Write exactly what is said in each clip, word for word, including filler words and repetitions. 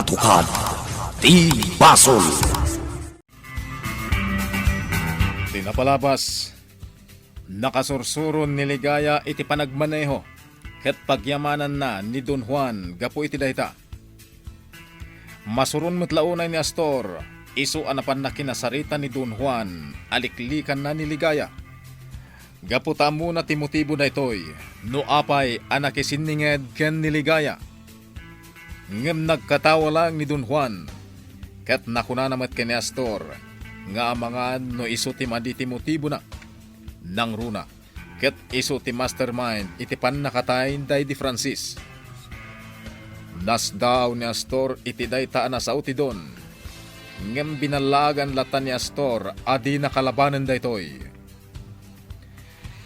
Tukad ti basol. Ti napalabas, nakasursuron ni Ligaya iti panagmaneho ket pagyamananna ni Don Juan gapu iti dayta. Masuron met la unay ni Astor, isu a napanna kinasarita ni Don Juan a liklikanna ni Ligaya. Gapu ta ammona ti motibo daytoy, no apay a nakisinninged ken ni Ligaya. Ngem nagkatawa laeng ni Don Juan, ket nakunana met ken ni Astor nga amangan no isu ti madi ti motibona. Nangruna, ket isu ti mastermind iti pannakatay daydi Francis. Nasdaaw ni Astor iti dayta a nasao ti Don, ngem binallaagan latta ni Astor a dina kalabanen daytoy.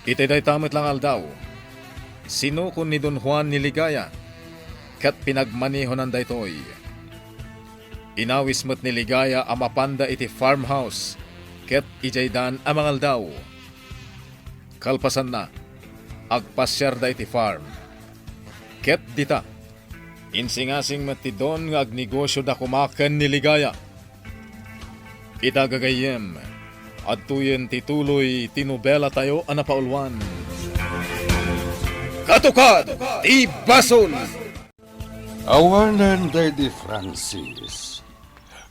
Iti dayta met la nga aldaw, sinukon ni Don Juan ni Ligaya, ket pinagmanehonan daytoy. Inawis met ni Ligaya a mapanda iti farmhouse, ket idiaydan a mangaldaw. Kalpasanna, agpasiarda iti farm. Ket dita, insingasing met ti Don nga agnegosioda koma ken ni Ligaya. Ita gagayyem, adtoyen ti tuloy ti nobelatayo a napauluan. Katukad ti Basol! Awanen daydi Francis,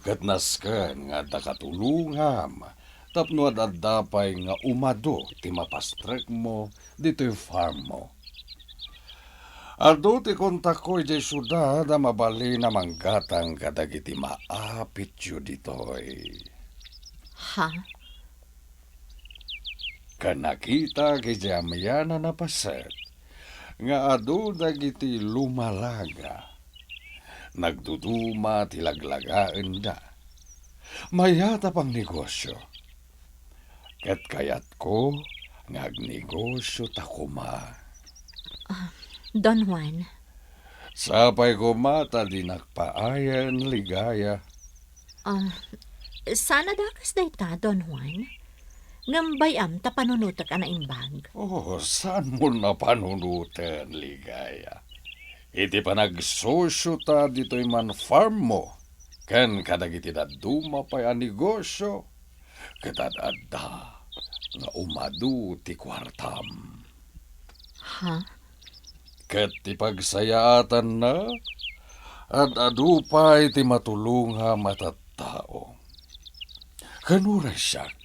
ket nasken nga adda katulongam tapno ad-adda pay nga umadu ti mapastrekmo ditoy farmmo. Adu ti kontakko idiay siudad a mabalin a manggatang kadagiti maapityo ditoy. Ha? Ken nakitak idiay amianan a paset nga adu dagiti lumalaga. Nagduduma ti laglagaenda. Mayat a pangnegosio. Ket kayatko nga agnegosiota koma. Ah, Don Juan. Sapay koma ta dinak paayen, Ligaya. Ah, saan a dakes dayta, Don Juan. Ngem bay-am ta panunotek a naimbag. Oh, saanmon a panunoten, Ligaya. Iti panagsosiota ditoy man farmmo, ken kadagiti dadduma pay a negosio, ket ad-adda nga umadu ti kuartam. Ha? Ket ti pagsayaatanna, ad-adu pay ti matulongam a tattao. Ken uray siak,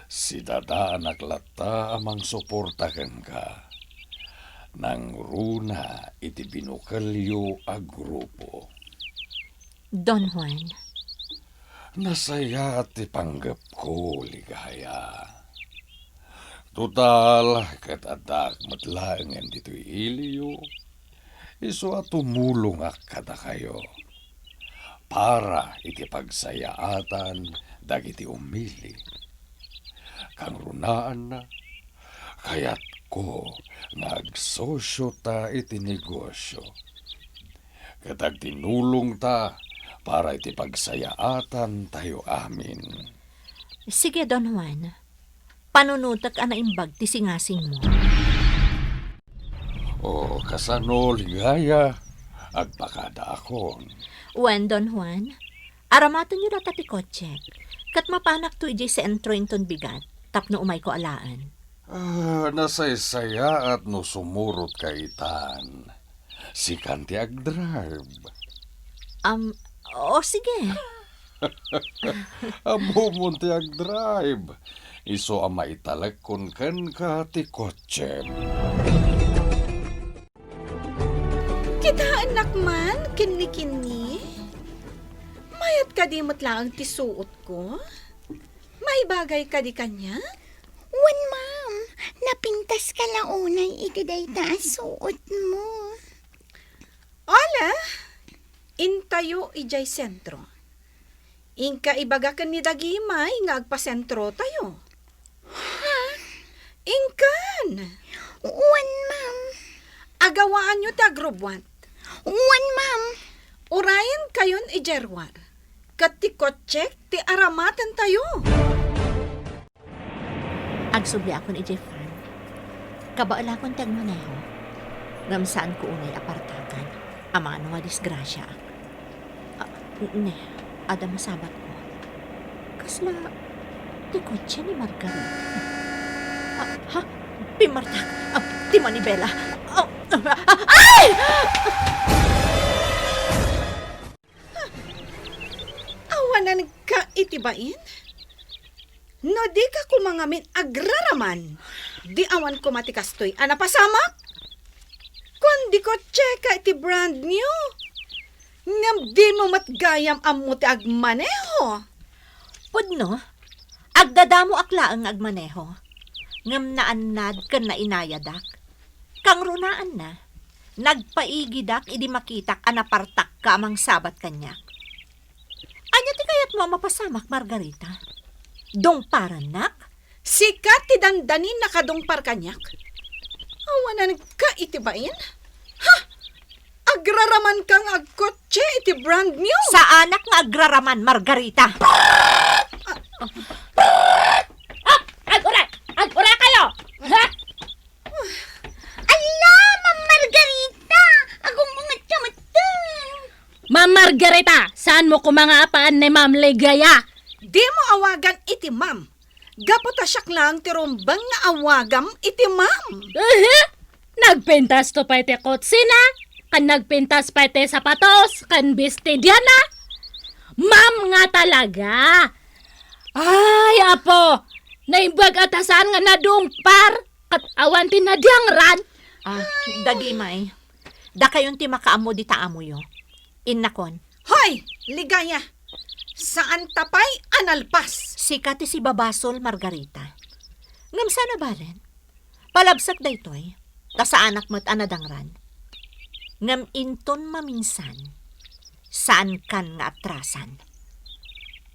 sidadaanak latta a mangsuporta kenka. Nangruna iti binukelyo a grupo. Don Juan. Nasayaat ti panggepko, Ligaya. Total, ket addak met laengen ditoy iliyo, isu a tumulongak kadakayo para iti pagsayaatan dagiti umili. Kangrunaanna, kayatko nga agsosiota iti negosio. Ket agtinulongta para iti pagsayaatan tayo amin. Sige, Don Juan. Panunotek a naimbag ti singasingmo. O, kasano, Ligaya? Agpakadaakon. Wen, Don Juan, aramatenyo latta ti kotsek, ket mapanakto idiay sentro inton bigat tapno umayko alaen. Ah, nasaysayaat no sumurotka itan. Sikan ti agdrive. Am, o, sige. Ammomon ti agdrive. Isu a maitalekkon kenka ti kotsem. Kitaennak man kinni-kinni. Mayat kadi met laeng ti suotko? Maibagay kadi kaniak? Wen, ma'am. Napintaska la unay iti dayta a suotmo. Ala, intayo idiay sentro. Inka ibaga ken ni Dagimay nga agpasentrotayo. Ha? Inkan! Wen, ma'am. Agawaanyo ti agrubbuat. Wen, ma'am. Urayenkayon idiay ruar. Ket ti kotsek ti aramatentayo. Agsubliakon idiay farm. Kabaelakon ti agmaneho. Ngem saanko unay a partakan. Amangan no madisgrasiaak. Ne, adda masamatko. Kasla ti kotse ni Margarita. Ah, ha? Pimmartak. Ah, ti manibela. Ah, ah, ah, ay! Awananka iti bain? No dika koma ngamin agraraman, di awan koma ti kastoy a napasamak. Kuan, di kotseka iti brand new. Ngem dimo met gayam ammo ti agmaneho. Pudno, agdadamoak laeng nga agmaneho. Ngem naannad ken nainayadak. Kangrunaanna, nagpaigidak idi makitak a napartakka a mangsabat kaniak. Ania ti kayatmo a mapasamak, Margarita? Dungparannak? Sika ti dandaninak a dungpar kaniak. Awananka iti bain? Ha? Agraramanka nga agkotse iti brand new? Saanak nga agraraman, Margarita. Ah, agura! Agura kayo! Ha? Ala, Ma'am Margarita! Agungunget ka metten! Ma'am Margarita, saanmo koma nga apaan ni Ma'am Ligaya? Dimo awagan iti ma'am. Gapu ta siak laeng ti rumbeng nga awagam iti ma'am. Ehe! Nagpintas to pay ti kotsena, ken nagpintas pay ti sapatos, ken bestidiana. Ma'am nga talaga! Ay, apo! Naimbag a ta saan nga nadungpar, ket awan ti nadiangran. Ah, dagimay. Dakayon ti makaammo dita amoyo. Innakon. Hoy, Ligaya! Saanta pay a nalpas. Sika ti sibabasol, Margarita. Ngem saan a balen? Palabsak daytoy, ta saanak met a nadangran. Ngem inton maminsan, saankan nga atrasan.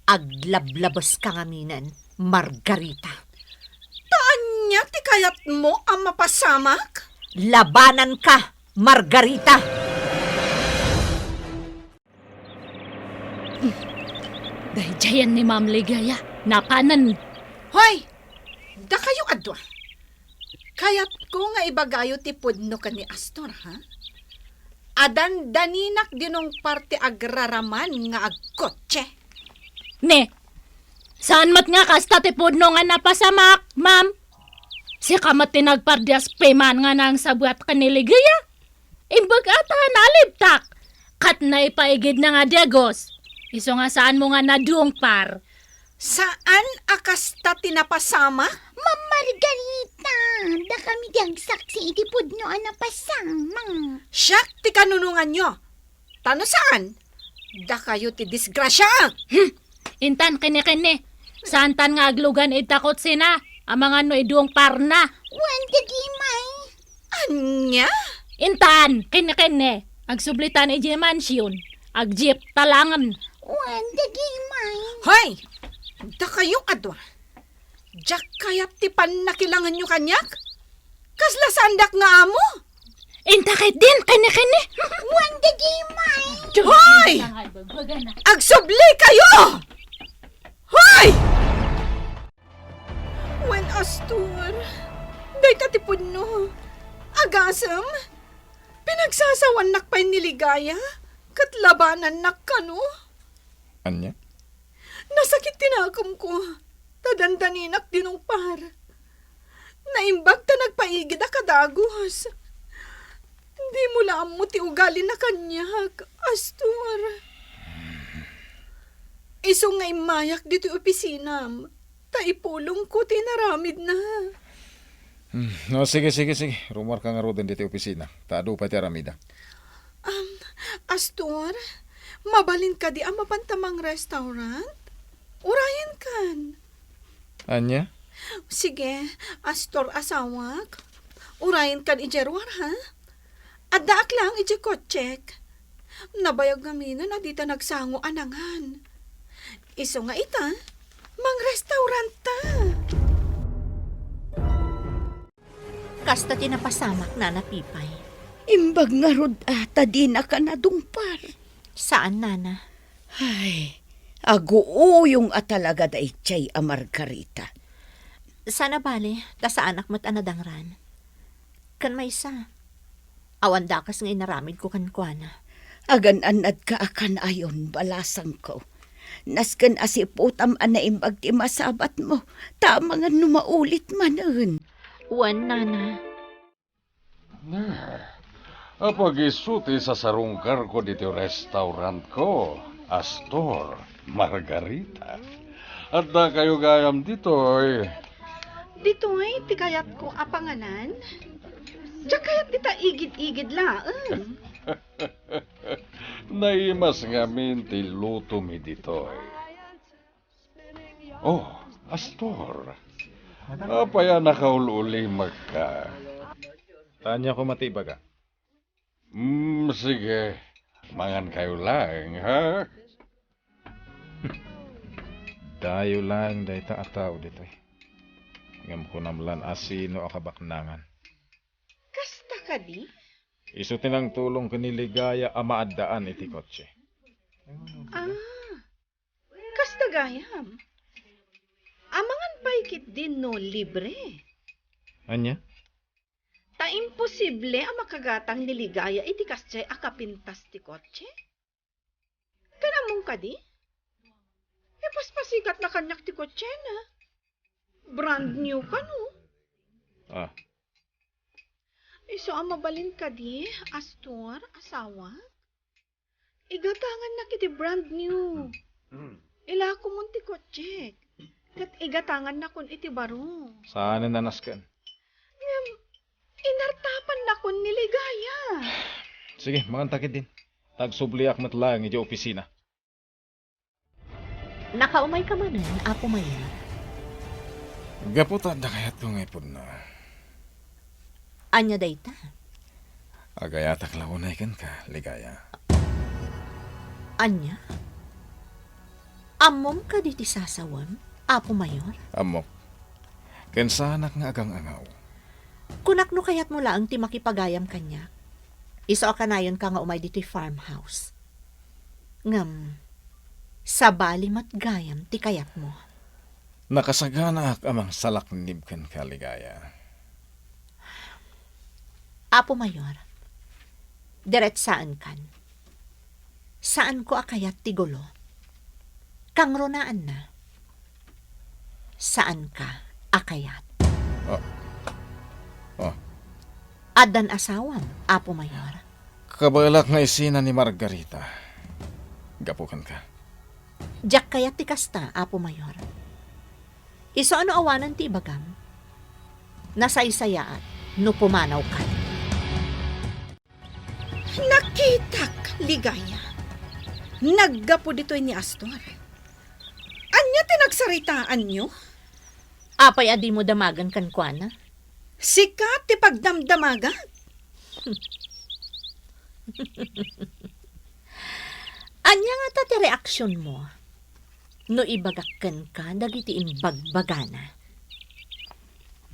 Aglablabeska ngaminen, Margarita. Ta ania ti kayatmo a mapasamak? Labananka, Margarita! Daydiayen ni Ma'am Ligaya, napanen. Hoy! Dakayo a dua. Kayatko nga ibagayo ti pudno ken ni Astor, ha? A dandaninak dinungpar ti agraraman nga agkotse. Ne, saan met nga kasta ti pudno nga napasamak, ma'am? Sika met ti nagpardias piman nga nangsabuat ken ni Ligaya. Imbag a ta nalibtak, ket naipaigidna nga dagos. Isu nga saanmo nga nadungpar. Saan a kasta ti napasamak? Ma'am Margarita, dakami ti agsaksi iti pudno a napasamak. Siak ti kanunonganyo. Ta no saan, dakayo ti disgrasiaak. Hmm. Intan, kenne, kenne. Saantan nga aglugan iti kotsena, amangan no idungparna. Wen, dagimay. Ania? Intan, kenne, kenne. Agsublitan idiay mansion. Ag-jeep talangen. Wen, dagimay. Hoy! Dakayo a dua. Diak kayat ti pannakilangenyo kaniak? Kasla saandak nga amo? Inta ketdin, kenne, kenne. Wen, dagimay. Hoy! Agsublikayo! Hoy! Wen, Astor, dayta ti pudno. Agasem, pinagsasawannak pay ni Ligaya, ket labanannak kano. Ania? Nasakit ti nakemko, ta dandaninak dinungpar. Naimbag ta nagpaigid a kadagos. Dimo la ammo ti ugalina kaniak, Astor. Isu nga immayak ditoy opisinam, ta ipulongko ti inaramidna. Hmm, no, sige, sige, sige. Rumuarka ngaruden ditoy opisina, ta adu pay ti aramida. Um, Astor, mabalin kadi a mapanta mang-restaurant? Urayenkan. Ania? Sige, Astor, asawak. Urayenkan idiay ruar, ha? Addaak laeng idiay kotsek. Nabayag ngaminen a dita nagsango a nangan. Isu nga ita, mang-restaurant ta. Kasta ti napasamak, Nana Pipay. Imbag ngarud a ta dinaka nadungpar. Saan, Nana. Ay, aguuyong a talaga daydiay a Margarita. Saan a bale, ta saanak met a nadangran. Ken maysa, awan dakes nga inaramidko kenkuana. Agan-annadka a kanayon, balasangko. Nasken a siputam a naimbag ti masabatmo, ta amangan no maulit manen. Wen, Nana. Ah, apay isu ti sasarungkarko ditoy restaurantko, Astor, Margarita. Addakayo gayam ditoy. Ditoy ti kayatko a panganan? Diak kayat dita igid-igid laeng. Naimas ngamin ti lutomi ditoy. Oh, Astor. Apay a nakaul-ulimekka? Ania koma ti ibaga? Mm, sige. Mangankayo laeng, ha? Dayo laeng dayta a tao ditoy. Ngem kunam lan a sino a kabaknangan. Kasta kadi? Isu ti nangtulong ken ni Ligaya a maaddaan iti kotse. Ah, kasta gayam. Amangan pay ketdin no libre. Ania? Ta imposible a makagatang ni Ligaya iti kasdiay a kapintas ti kotse. Ken ammom kadi? Ipaspasigatna kaniak ti kotsena. Brand new kano? Ah. Isu a mabalin kadi, Astor, asawak? Igatangannak iti brand new. Mm. Ilakomon ti kotsek. Ket igatangannakon iti baro. Saanen a nasken. Ngem, inartapannakon ni Ligaya. Sige, manganta ketdin. Ta agsubliak met laeng idiay opisina. Nakaumayka manen, Apo Mayor. Gapu ta adda kayatko nga ipudno. Ania dayta? Agayatak la unay kenka, Ligaya. Ania? Ammom kadi ti sasawem, Apo Mayor? Ammok. Ken saanak nga agang-angaw. Kunak no kayatmo laeng ti makipagayam kaniak. Isu a kanayonka nga umay ditoy farmhouse. Ngem, sabali met gayam ti kayatmo. Nakasaganaak a mangsalaknib kenka, Ligaya. Apo Mayor, diretsaenkan. Saanko a kayat ti gulo. Kangrunaanna, saanka a kayat. Ah. Ah. Addan asawam, Apo Mayor. Kabaelak nga isina ni Margarita. Gapu kenka. Diak kayat ti kasta, Apo Mayor. Isu a no awanen ti ibagam, nasaysayaat no pumanawkan. Nakitak, Ligaya. Naggapu ditoy ni Astor. Ania ti nagsaritaanyo? Apay a dimo damagen kenkuana? Sika ti pagdamdamagak. Ania ngata ti reaksionmo no ibagak kenka dagiti imbagbagana?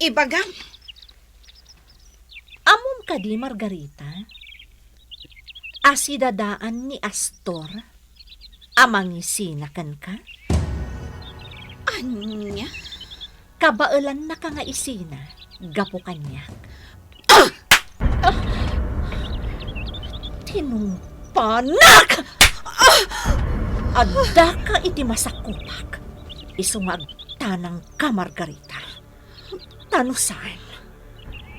Ibagam. Ammom kadi, Margarita, a sidadaan ni Astor a mangisina kenka? Ania? Kabaelannaka nga isina gapu kaniak. Ah! Ah! Tinungpanak! Ah! Addaka iti masakupak. Isu nga agtanangka, Margarita. Ta no saan,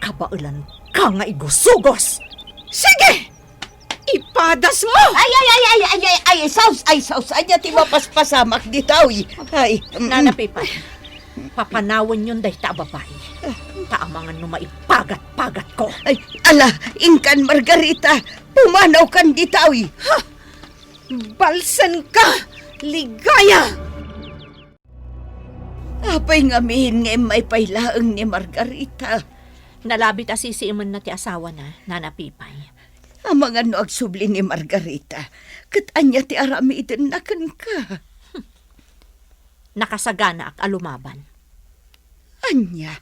kabaelanka nga igusugos. Sige! Ipadasmo! Ay, ay, ay, ay, ay, ay, ay, saus, ay, saus, ania ti mapaspasamak ditoy? Ay, mm. Nana Pipay, papanawenyon dayta a babai. Ta amangan no maipagat-pagatko. Ay, ala, inkan Margarita, pumanawkan ditoy. Ha! Balsenka, Ligaya! Apay ngamin nga immay pay laeng ni Margarita? Nalabit a sisiimenna ti asawana, Nana Pipay. Amangan no agsubli ni Margarita, ket ania ti aramidenna kenka? Nakasaganaak a lumaban. Ania?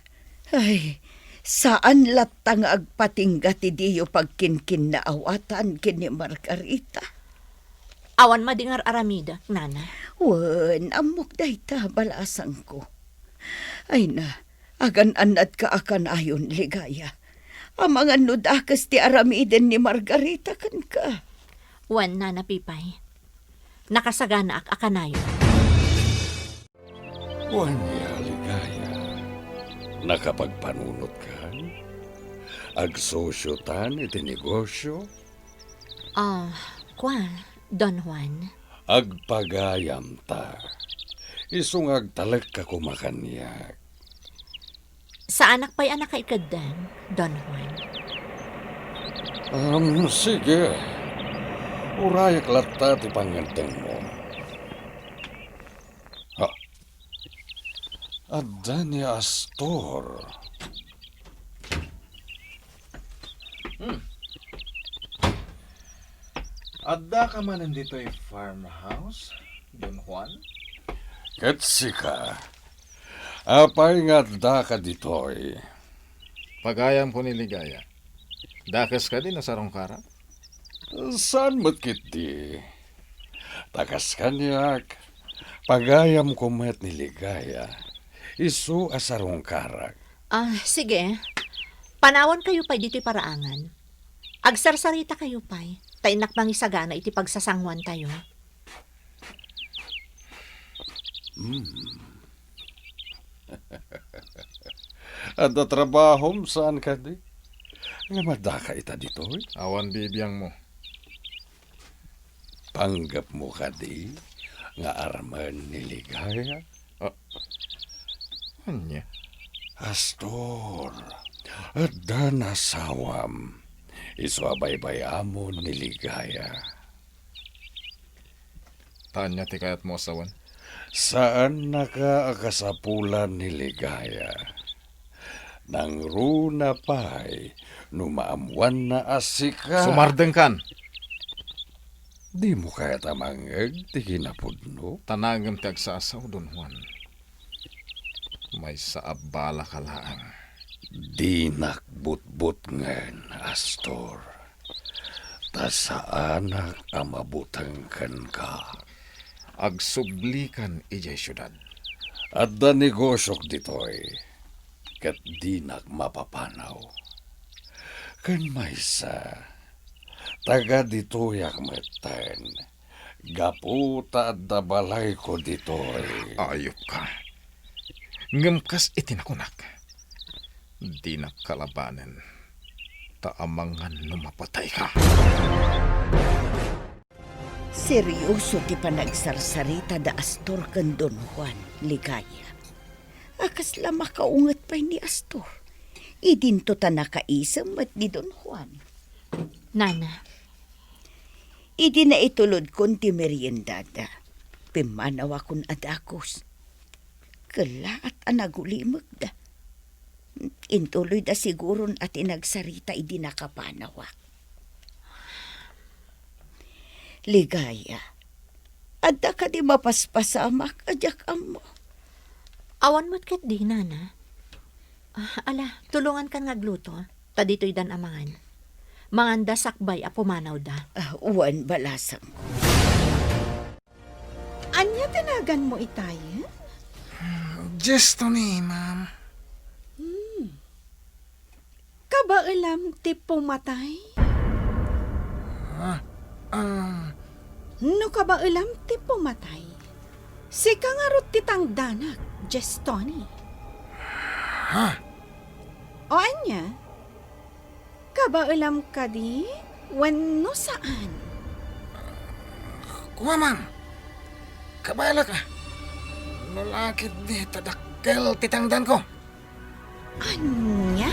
Ay, saan latta nga agpatingga ti diyo pagkinkinnaawatan ken ni Margarita? Awan madi nga ar-aramidek, Nana. Wen, ammok dayta, balasangko. Ay na, agan-annadka a kanayon, Ligaya. Amangan no dakes ti aramiden ni Margarita kenka. Wen, Nana Pipay, nakasaganaak a kanayon. Wen, Ligaya, nakapagpanunotkan? Agsosiotan iti negosio? Ah, kua, Don Juan. Agpagayamta. Isu nga agtalekka koma kaniak. Saanak pay a nakaikeddeng, Don Juan. Um, sige. Urayak latta ti pangngeddengmo. Ha? Adda ni Astor. Hmm. Addaka manen ditoy farmhouse, Don Juan? Ket sika, apay nga addaka ditoy? Pagayamko ni Ligaya. Dakes kadi no sarungkarak? Saan met ketdi. Ta kas kaniak, pagayamko met ni Ligaya, isu a sarungkarak. Ah, sige. Panawankayo pay ditoy paraangan. Agsarsaritakayo pay, ta innak mangisagana iti pagsasanguantayo. Hmm. Adda trabahom, saan kadi? Nga madaka ita ditoy? Awan bibiangmo. Panggepmo kadi nga armen ni Ligaya? Ah, ania? Astor, adda nasawam. Isu a baybay-amon ni Ligaya. Ta ania ti kayatmo a sawen? Saannaka a kasapulan ni Ligaya. Nangruna pay no maammoanna a sika. Sumardengkan! Dimo kayat a mangngeg ti kinapudno? Ta naengem ti agsaasaw, Don Juan. Maysa a balaka laeng. Dinak butbutngen, Astor, ta saanak a mabuteng kenka. Agsublikan idiay siudad. Adda negosiok ditoy, ket dinak mapapanaw. Ken maysa, taga ditoyak metten, gapu ta adda balayko ditoy. Ayupka. Ngem kas iti nakunak, dinak kalabanen, ta amangan no mapatayka. Serioso ti panagsarsarita da Astor ken Don Juan, Ligaya. A kasla makaunget pay ni Astor. Idinto ta nakaisem met ni Don Juan. Nana. Idi naitulodkon ti meriendada, pimmanawakon a dagus. Kellaat a nagulimekda. Intuloyda siguron a ti nagsarita idi nakapanawak. Ligaya, adda kadi mapaspasamak a diak ammo? Awan met ketdi, Nana. Ah, ala, tulongankan nga agluto, ta ditoydan a mangan. Manganda sakbay a pumanawda. Ah, wen, balasangko. Ania ti naganmo itay? Jestoni, ma'am. Hmm. Kabaelam ti pumatay? Ah, ah. No kabaelam ti pumatay, sika ngarud ti tangdanak, Jestoni. Ha? O ania? Kabaelam kadi wenno saan? Kua, ma'am. Kabaelak, a. No la ketdi ta dakkel ti tangdanko. Ania?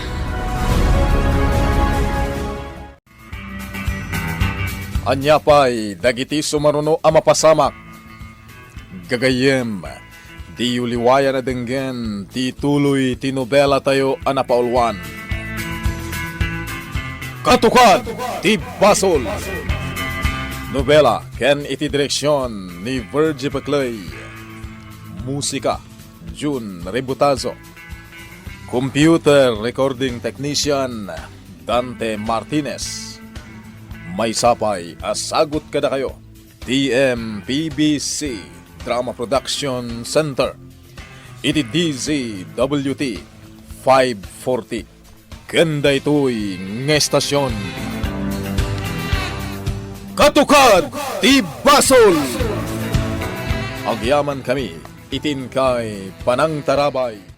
Ania pay dagiti sumaruno a mapasamak? Gagayyem, diyo liwayan a denggen ti tuloy ti nobelatayo a napaulwan, Katukad ti Basol. Nobela ken iti direksion ni Virgie Peclay. Musika, Jun Rebutazo. Computer recording technician, Dante Martinez. Maysa pay a sagut kadakayo, T M P B C Drama Production Center, iti D Z W T five forty. Ken daytoy nga estasion. Katukad ti basol. Agyamankami iti inkay panangtarabay.